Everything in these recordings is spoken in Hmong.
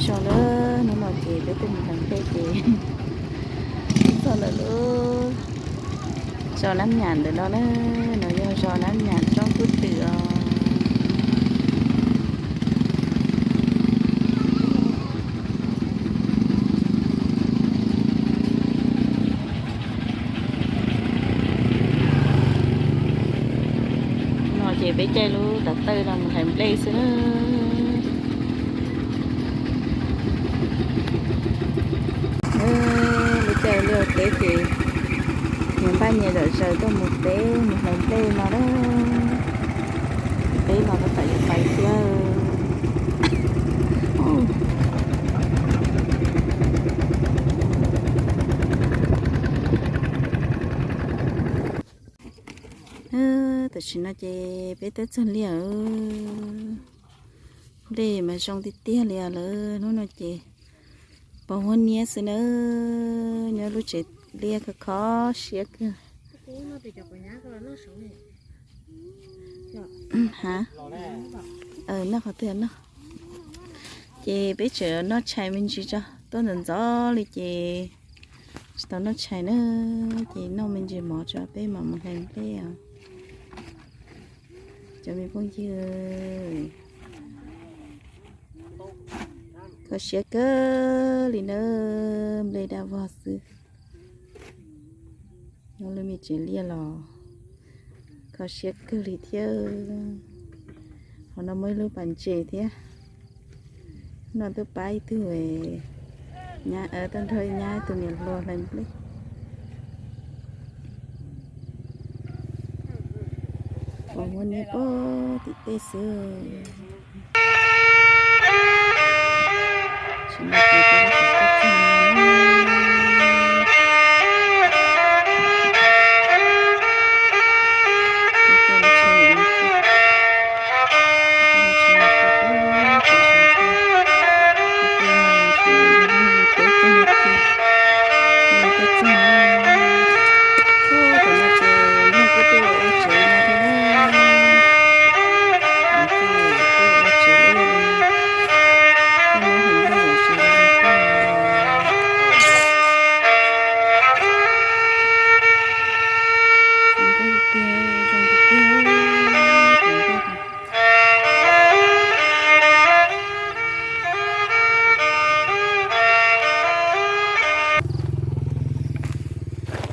Zoo na, hnub no ces peb tuaj mus hlais nplej ces txog ntawm lub zos Nab Nyam ntawm no na, no yog zos Nab Nyam roob Kub Twm os. No ces peb caij lub tav tawj no mus hlais nplej xwb na. Lub caij liaj teb ces nyias npaj nyias zom zaws tuaj mus teb mus hlais nplej no na. Teb no tab tom yuav pais thiab. Tam sim no ces peb twb txog liaj, nplej mas zoo tiag tiag li os lawm. Hnub no ces pos huab niab xwb na, nyob lub tsev liaj kho kho siab kawg. Ha, noj qhov twg noj. Ces peb tseem noj tshais me ntsis tso, tuaj ntxov ntxov li ces tsis tau noj tshais na, ces noj me ntsis mov tso peb mam mus hlais nplej os. Cov me phooj ywg, kho siab kawg li na, nplej daj vog xwb. Nyob lub me tsev liaj los kho siab kawg li thiab. Qhov no muaj ib lub pas ntses thiab. No tuaj pab ib tug, tuaj nrog nyab ib tug niam hluas hlais nplej. Pos huab niab pog tim tej xwb.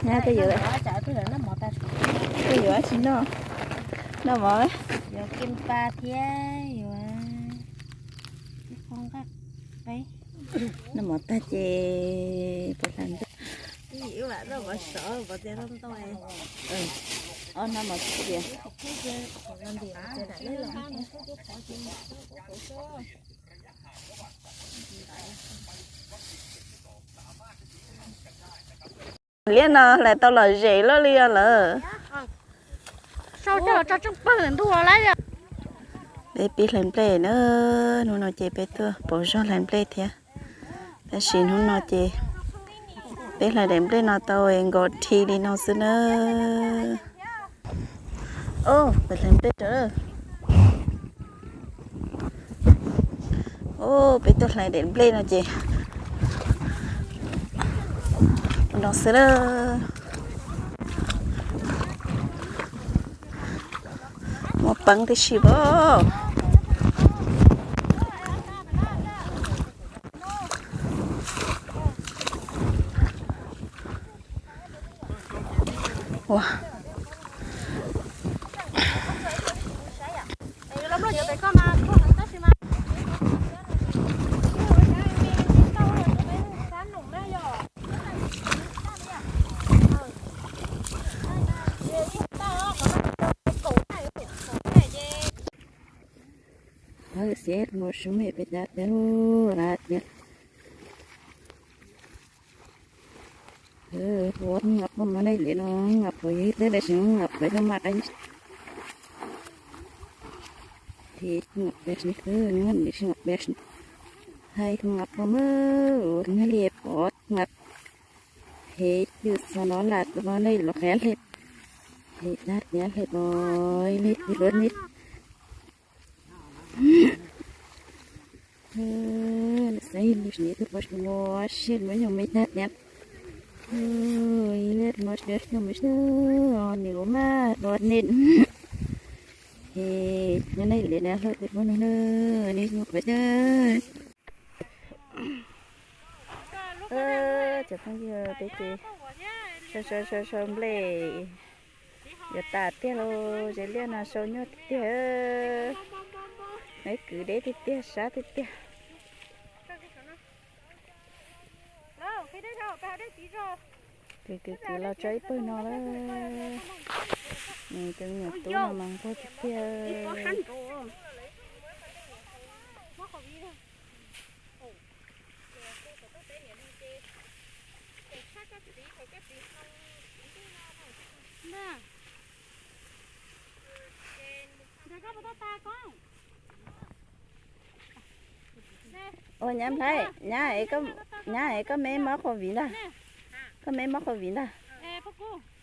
Nyab, koj yuav, koj yuav dab tsi noj? Noj mov. Yuav kem pa thiab yuav noj mov tag ces pos hlais nplej. Ob hnab mov txias. Liaj no hlais tau lom zem luaj li os lawm. Peb pib hlais nplej na, hnub no ces peb tuaj pauv zog hlais nplej thiab. Tab sis hnub no ces peb hlais daim nplej no tau nkaus thi li no xwb na. Peb hlais nplej, peb tuaj hlais daim nplej no ces no xwb na. Muaj peev tib si as. Xiab mus sub me peb dab tiag lawm tiag. Ua ngam pom mas nej li no, ngam pom yog ib teb lawm sis ngam pom yog mas qai. Hes ngam pom sis khwb, ngam pom sis, hais ngam pom mas ua ngam li pom ngam. Hes yus xav no lam tus no nej los qab hle. Hes dab tiag hle pom li tus lub ni. Xeeb lub sniv tuaj pov sua siab lub nyuag me tag tiag. Ib lub no siab nyuag me siab, nws ua maj dua nej. Es nyob nej li na hauv tej pab no na, nej nyuag qhuav tag. Cov phooj ywg, peb ces sau sau sau sau nplej yuav tas tiag lauj, ze liaj no sau nyuaj tiag tiag. Neb kwv deb tiag tiag, sab tiag tiag. Kwv kwv kwv los tso ib pawg no lawm. Nws tus me nyuam tub no mas nquag tiag tiag. Ua nyab Nplhaib, nyab es koj me mob qhov viv ntag, koj me mob qhov viv ntag.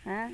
A,